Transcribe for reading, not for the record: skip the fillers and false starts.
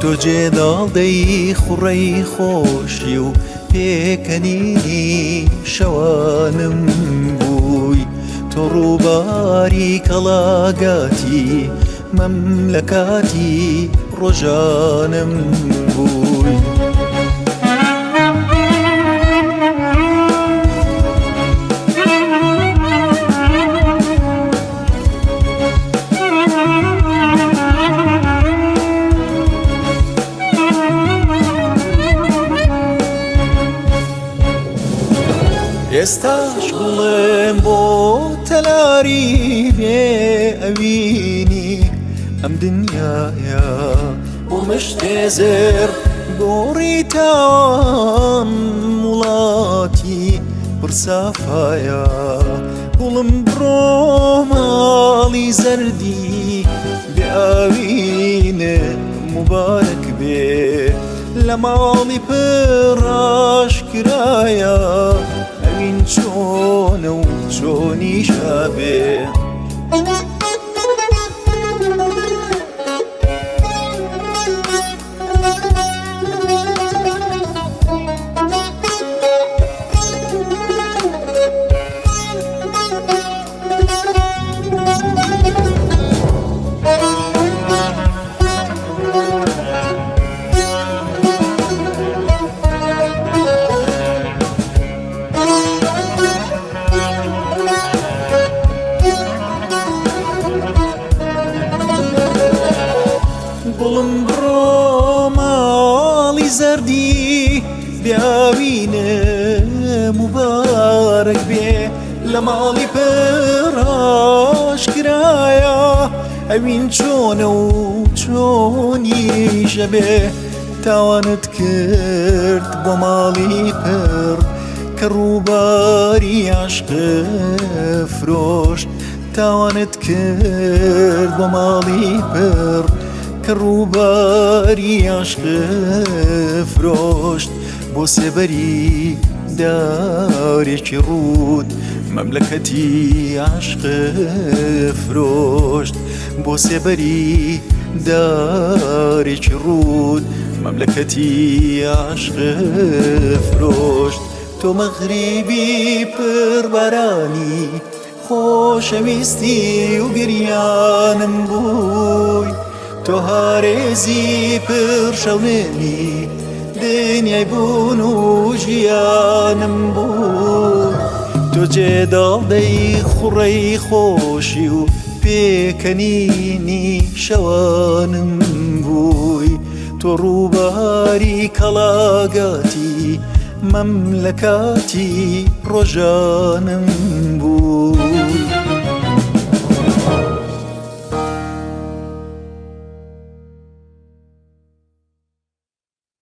تۆ جێداڵدەی خوڕەی خۆشی و پێکەنینی شەوانم بووی. تۆ ڕووباری کەڵاگاتی مەملەکاتی ڕۆژانم بووی. ئێستاش بڵێم بۆ تەلاری بێ ئەوینی ئەم دنیایە بۆ مشتێ زێڕ گۆڕی تاوان وڵاتی پڕسافایە گوڵم بڕۆ ماڵی زەردی بێ ئاوینێ موبارەک بێ لە ماڵی پڕاشکرایە ئەوین چۆنە و چۆنیشە بێ. گوڵم بڕۆ ماڵی زەردی بیاوینە موبارەک بێ لە ماڵی پڕاشکرایە ئەوین چۆنە و چۆنیشە بێ تاوانت کرد بۆ ماڵی پڕ کە ڕووباری عشق فرۆشت تاوانت کرد بۆ ماڵی پڕ کە ڕووباری عشق فرۆشت بۆ سێبەری دارێکی ڕووت مەملەکەتی عشق فرۆشت بۆ سێبەری دارێکی ڕووت مەملەکەتی عشق فرۆشت تۆ مەغریبی پڕبارانی خۆشەویستی و گریانم بووی تۆ هارێزی پڕ شەونێنی دنیای بوون و ژیانم بوو تۆ جێداڵدەی خوڕەی خۆشی و پێکەنینی شەوانم بووی تۆ ڕووباری کەڵاگاتی مەملەکاتی ڕۆژانم بووی.